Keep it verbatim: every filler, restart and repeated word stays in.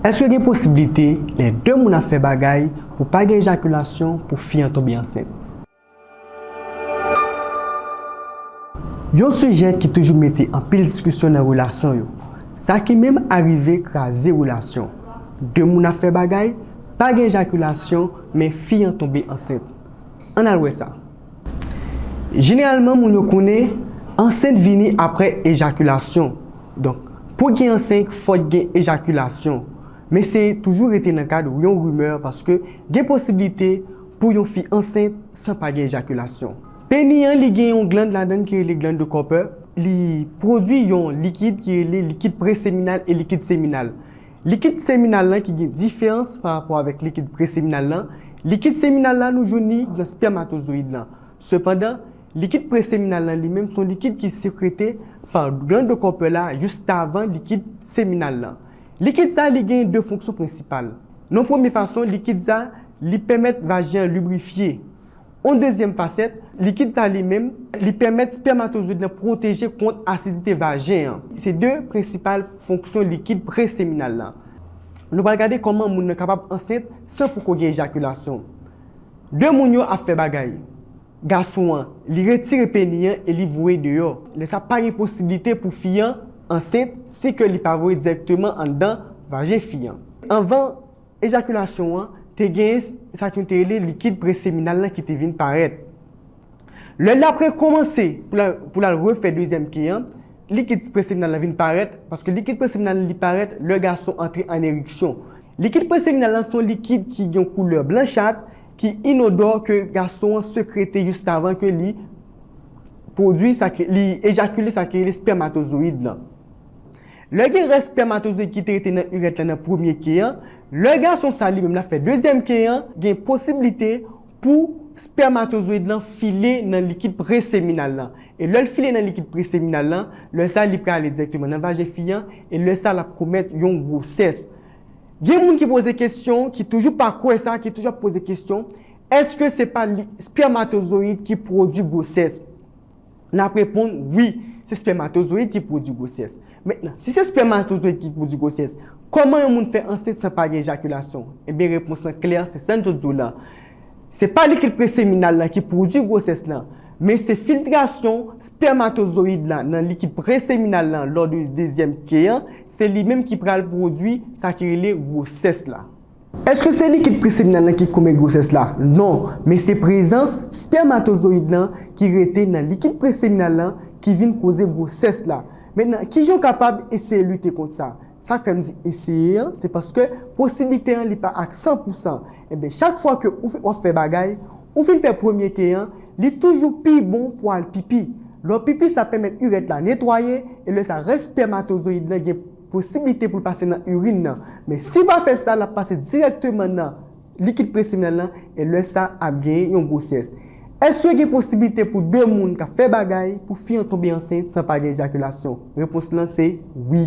Èske gen posiblite lè de moun ap fè bagay pou pa gen ejakilasyon pou fi an tonbe ansent? Yon sijè ki toujou mete anpil diskisyon nan relasyon yo. Sa ki menm arive kraze relasyon. De moun ap fè bagay, pa gen ejakilasyon, men fi an tonbe ansent. Ann al wè sa. Jeneralman, moun yo konnen ansent vini apre ejakilasyon. Donk, pou gen ansent, fòk gen ejakilasyon. Men se toujou rete nan kad yon rimè paske gen posiblite pou yon fi ansent san pa gen ejakilasyon. Peni an, li gen yon glann ladan l ki rele glann de Cooper. Li pwodui yon likid ki rele likid preseminal e likid seminal. Likid seminal lan ki gen diferans pa rapò avèk likid preseminal lan. Likid seminal la, nou jwenn li nan spèmatozoyid lan. Sepandan, likid preseminal lan li menm se yon likid ki sekrete pa glann de Cooper la jis avan likid seminal lan. Likid sa li gen de fonksyon prensipal. Nan premye fason, likid sa li pèmèt vajen an librifye. Yon dezyèm fasèt, likid sa li menm, li pèmèt spèmatozoyid lan pwoteje kont asidite vajen an. Se de prensipal fonksyon likid preseminal lan. Nou pral gade kòman moun nan kapab ansent san poko gen ejakilasyon. De moun yo ap fè bagay. Gason an, li retire peni an e li voye deyò. Lè sa pa gen posiblite pou fi an ansent si ke li pa voye dirèkteman anndan vajen fi an. Anvan ejakilasyon an, te genyen sa ki te rele likid preseminal lan ki te vin parèt. Lè l ap rekòmanse pou l al, pou l al refè dezyèm ke an, likid preseminal lan vin parèt, paske likid preseminal li parèt lè gason antre an eriksyon. Likid preseminal lan se yon likid ki gen yon koulè blanchat, ki inodò, ke gason an sekrete jis avan ke li pwodui sa ke, li ejakile sa ki rele spèmatozoyid lan. Lè gen rès spèmatozoyid ki te rete nan irèt lan nan premye ke an, lè gason sa li menm l ap fè dezyèm ke an, gen posiblite pou spèmatozoyid lan file nan likid preseminal lan. E lè l file nan likid preseminal lan, lè sa li prale dirèkteman nan vajen fi an, e lè sa l ap komèt yon gwosès. Gen moun ki poze kesyon, ki toujou pa kwè sa, ki toujou ap poze kesyon, èske se pa li, spèmatozoyid ki pwodui gwosès? N ap reponn wi, se spèmatozoyid ki pwodui gwosès. Mentnan, si se spèmatozoyid ki pwodui gwosès, kòman yon moun fè ansent san pa gen ejakilasyon? Ebyen, repons lan klè, se sa n sot di w lan. Se pa likid preseminal lan ki pwodui gwosès lan, men se filtrasyon spèmatozoyid la nan likid preseminal lan lò de dezyèm ke an, se li menm ki pral pwodui sa ki rele gwosès la. Èske se likid preseminal lan ki komèt gwosès la? Non, men se prezans spèmatozoyid lan ki rete nan likid preseminal lan ki vin koze gwosès la. Mentnan, kijan w kapab eseye lite kont sa? Sa k fè m di eseye an, se paske posiblite an li pa ak san pou san. Ebyen, chak fwa ke ou fè, w ap fè bagay, ou fin fè premye ke an, li toujou pi bon pou al pipi. Lè w pipi, sa pèmèt irèt la netwaye, e lè sa rès spèmatozoyid lan gen posiblite pou l pase nan irin nan. Men si w pa fè sa, l ap pase dirèkteman nan likid preseminal lan, e lè sa ap genyen yon gwosès. Èske gen posiblite pou de moun k ap fè bagay pou fi an tonbe ansent san pa gen ejakilasyon? Repons lan se wi.